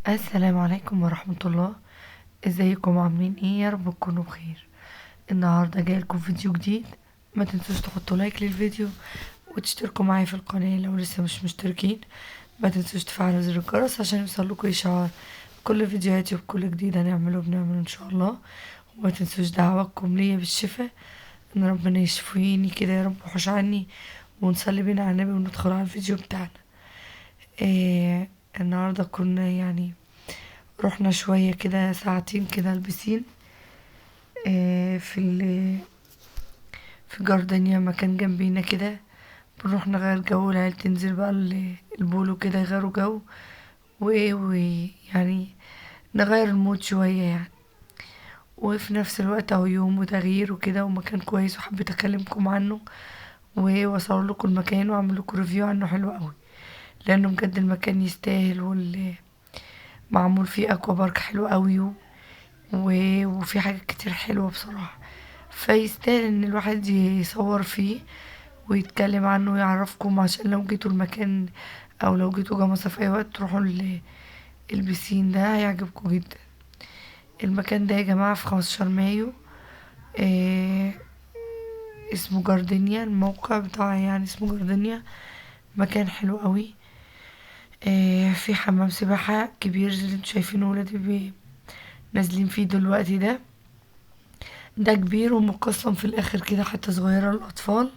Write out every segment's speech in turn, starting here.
السلام عليكم ورحمة الله. ازيكم عاملين ايه؟ يا رب تكونوا بخير. النهاردة جايلكم فيديو جديد، ما تنسوش تحطوا like للفيديو وتشتركوا معايا في القناة لو لسه مش مشتركين. ما تنسوش تفعلوا زر الجرس عشان يوصلكوا اشعار كل فيديوهاتي وكل جديد هنعمله بنعمله ان شاء الله. وما تنسوش دعواتكم ليا بالشفاء، ان ربنا يشفيني كده يا رب وحوش عني، ونصلي بينا على النبي وندخل على الفيديو بتاعنا. النهارده كنا رحنا شوية كده ساعتين كده البسين، في جاردينيا، مكان جنبينا كده، بنروح نغير جو، العيال تنزل بقى ال pool وكده يغيروا جو ويعني نغير ال mood شوية يعني، وفي نفس الوقت اهو يوم وتغيير وكده، ومكان كويس وحبيت اكلمكم عنه واصور لكم المكان واعمل لكم review عنه حلو قوي، لانه بجد المكان يستاهل، واللي معمول فيه aqua park حلو قوي وفي حاجات كتير حلوة بصراحة، فيستاهل ان الواحد يصور فيه ويتكلم عنه ويعرفكم، عشان لو جيتوا المكان او لو جيتوا جمصة في اي وقت تروحوا البسين ده، هيعجبكم جدا. المكان ده يا جماعة في 15 مايو، اسمه جاردينيا، الموقع بتاعه اسمه جاردينيا. مكان حلو قوي، في حمام سباحة كبير زي اللي انتوا شايفينه ولادي نازلين فيه دلوقتي، ده كبير ومقسم في الاخر كده حتة صغيرة للاطفال،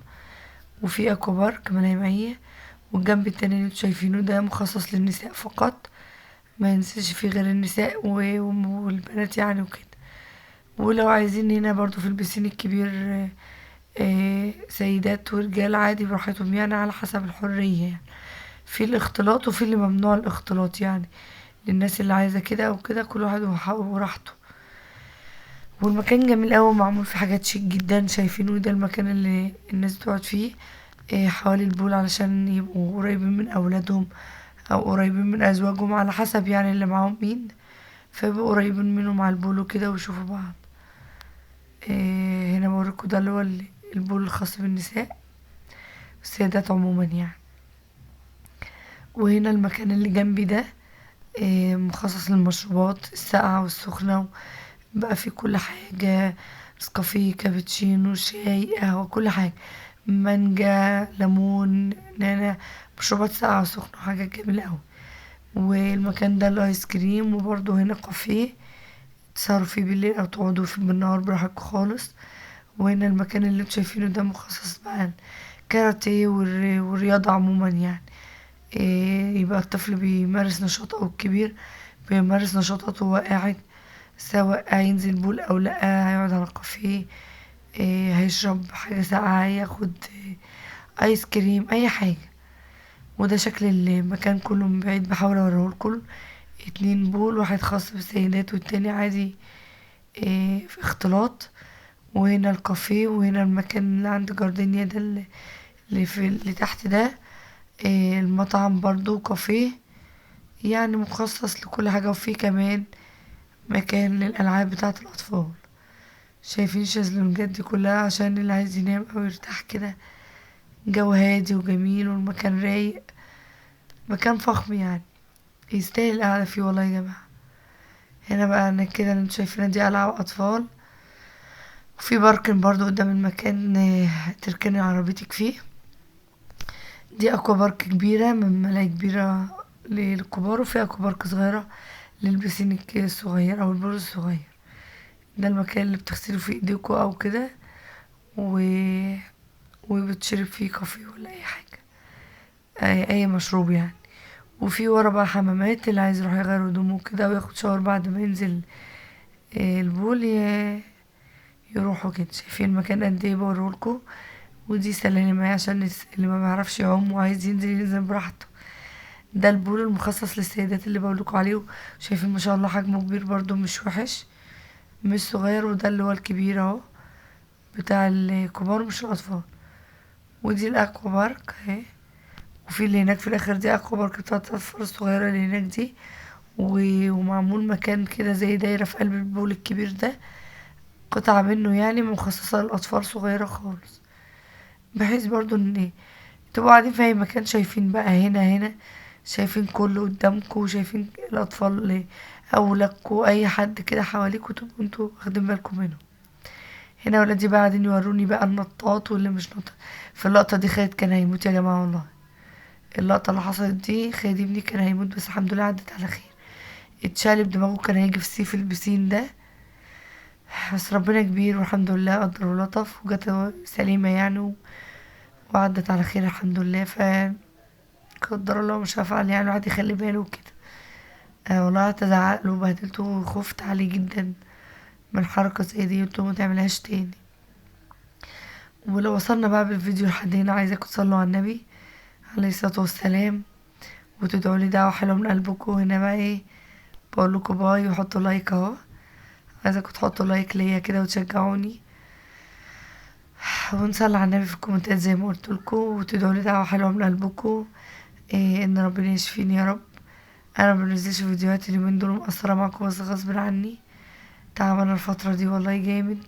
وفي aqua park ملاهي مائية، والجنب التاني اللي انتوا شايفينه ده مخصص للنساء فقط، ما ينزلش فيه غير النساء والبنات وكده. ولو عايزين هنا برضو في البسين الكبير، سيدات ورجال عادي براحتهم، على حسب الحرية في الاختلاط وفي اللي ممنوع الاختلاط، للناس اللي عايزة كده او كده، كل واحد وراحته. والمكان جميل قوي، معمول فيه حاجات شيك جدا شايفينه. ده المكان اللي الناس بتقعد فيه، حوالي البول علشان يبقوا قريبين من اولادهم او قريبين من ازواجهم، على حسب اللي معاهم مين، فيبقوا قريبين منهم على البول وكده ويشوفوا بعض. هنا بوريكم ده اللي هو البول الخاص بالنساء والسيدات عموما. وهنا المكان اللي جنبي ده، مخصص للمشروبات الساقعة والسخنة، بقى فيه كل حاجة، نسكافيه، كابتشينو، شاي، قهوة، كل حاجة، مانجا، ليمون، نعناع، مشروبات ساقعة وسخنة وحاجات جميلة قوي. والمكان ده الايس كريم، وبرضه هنا كافيه تسهروا فيه بالليل او تقعدوا فيه بالنهار براحتكم خالص. وهنا المكان اللي انتوا شايفينه ده مخصص بقى كاراتيه والرياضة عموما يبقى الطفل بيمارس نشاطه او الكبير بيمارس نشاطاته وهو قاعد، سواء هينزل بول او لا، هيقعد على الكافيه، هيشرب حاجة ساقعة، هياخد ايس كريم، اي حاجة. وده شكل المكان كله من بعيد، بحاول اوريهولكم. 2 بول، واحد خاص بالسيدات والتاني عادي، في اختلاط. وهنا الكافيه، وهنا المكان اللي عند جاردينيا ده اللي تحت ده، المطعم برضو كافيه، مخصص لكل حاجة. وفيه كمان مكان للألعاب بتاعة الأطفال. شايفين الشезلونجات دي كلها عشان اللي عايز ينام أو يرتاح كده، جو هادي وجميل والمكان رايق، مكان فخم يستاهل القعدة فيه والله يا جماعة. هنا بقى انا كده اللي انتوا شايفينها دي ألعاب أطفال. وفي parking برضو قدام المكان، تركني عربيتك فيه. دي aqua park كبيرة من ملاهي كبيرة للكبار، وفي aqua park صغيرة للبسين الصغير او ال pool الصغير. ده المكان اللي بتغسلوا فيه ايديكوا او كده، وبتشرب فيه كافيه ولا اي حاجة، اي مشروب. وفي ورا بقى حمامات اللي عايز يروح يغير هدومه كده وياخد شاور بعد ما ينزل، البول يروحوا كده. شايفين المكان قد ايه بوريهولكوا. ودي سلالم اهي عشان اللي ما بيعرفش يعوم وعايز ينزل ينزل براحته. ده البول المخصص للسيدات اللي بقولكوا عليه، شايفين ما شاء الله حجمه كبير برضو، مش وحش مش صغير. وده اللي هو الكبير اهو بتاع الكبار مش الاطفال. ودي ال aqua park اهي، وفي اللي هناك في الاخر دي aqua park بتاعت الاطفال الصغيره اللي هناك دي. ومعمول مكان كده زي دايره في قلب ال pool الكبير ده، قطعه منه مخصصه للاطفال صغيره خالص، بحيث برضو ان تبقوا قاعدين في اي مكان شايفين بقى هنا شايفين كله قدامكم، وشايفين الاطفال او ولادكم اي حد كده حواليكوا تبقوا انتوا واخدين بالكم منهم. هنا ولادي بقى قاعدين يوروني بقى النطاط واللي مش نطاط. في اللقطة دي خالد كان هيموت يا جماعة والله، اللقطة اللي حصلت دي خالد ابني كان هيموت، بس الحمد لله عدت على خير. اتشقلب دماغه، كان هيجي في سيف البسين ده، بس ربنا كبير والحمد لله قدر ولطف وجت سليمة يعني وعدت على خير الحمد لله. ف قدر الله مش هفعل يعني، الواحد يخلي باله وكده. والله قعدت ازعق له وبهدلته وخفت عليه جدا من حركة زي دي، قلت له ما تعملهاش تاني. ولو وصلنا بقى بالفيديو لحد هنا، عايزاكم تصلوا على النبي عليه الصلاة والسلام وتدعوا لي دعوة حلوة من قلبكم. هنا بقى ايه بقول لكم bye، وحطوا like اهو، عايزاكم تحطوا like ليا كده وتشجعوني، ونصلي على النبي في الكومنتات زي ما قلت لكم، وتدعوا لي دعوة حلوة من قلبكم إيه ان ربنا يشفيني يا رب. انا ما بنزلش فيديوهات اليومين دول، مقصرة معاكم بس غصب عني، تعبانة الفترة دي والله جامد،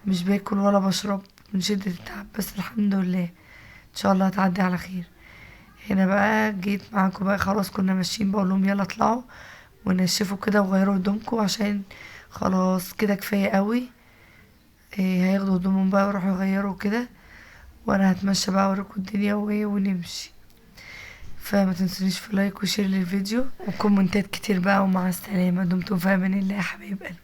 مش باكل ولا بشرب من شدة التعب، بس الحمد لله ان شاء الله هتعدي على خير. هنا بقى جيت معاكم بقى خلاص، كنا ماشيين بقول لهم يلا اطلعوا ونشفوا كده وغيروا هدومكم عشان خلاص كده كفاية قوي. إيه هياخدوا هدومهم بقى ويروحوا يغيروا كده، وانا هتمشى بقى اوريكم الدنيا وايه ونمشي. فما تنسونيش في like و share للفيديو وكومنتات كتير بقى، ومع السلامة، دمتم في امان الله يا حبايب قلبي.